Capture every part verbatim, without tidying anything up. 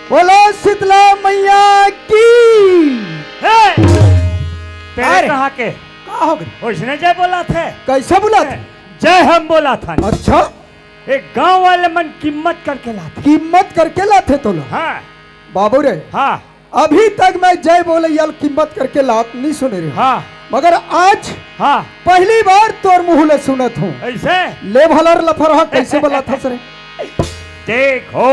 बोलो शीतला मैया की। हे! तेरे अरे। कहाँ के? का हो गए? उसने जय बोला था। कैसे बोला था? जय हम बोला था। अच्छा, एक गांव वाले मन कीमत करके लाते। कीमत करके लाते तो लो। हाँ। बाबू रे, हाँ। अभी तक मैं जय बोले यार कीमत करके लात नहीं सुने रहे। हाँ। मगर आज हाँ। पहली बार तोर मुंह ले सुनत हूँ। ऐसे। ले भलर लफरहा कैसे बोला था सरे? देखो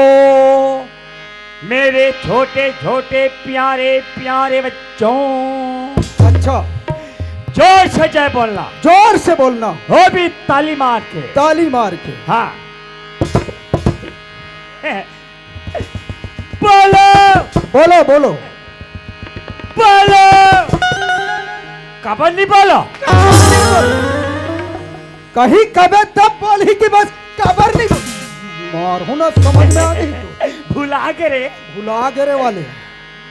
मेरे छोटे छोटे प्यारे प्यारे बच्चों, अच्छा, जोर से जय बोलना। जोर से बोलना। वो भी ताली मार के। ताली मार के। हाँ। बोलो। बोलो, बोलो। बोलो। कबर नहीं बोलो। कहीं कबे तब बोली कि बस कबर नहीं बोली। मारू ना समझ में आ गई तो। भुला के रे। भुला गे रे वाले।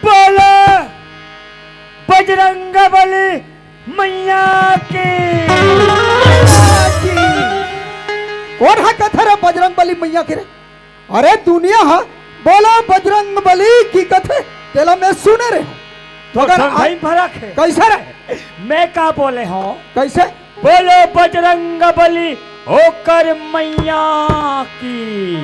बोलो बजरंग बली मैया की। कौन हा कथे रे बजरंग बली मैया के रे? अरे दुनिया हा बोलो बजरंग बली की कथे, तेला मैं सुने रहे हूँ। तो मगर समझाई आ- फरक है। कैसे रे? मैं का बोले हूँ? कैसे? बोलो बजरंग बली होकर मैया की।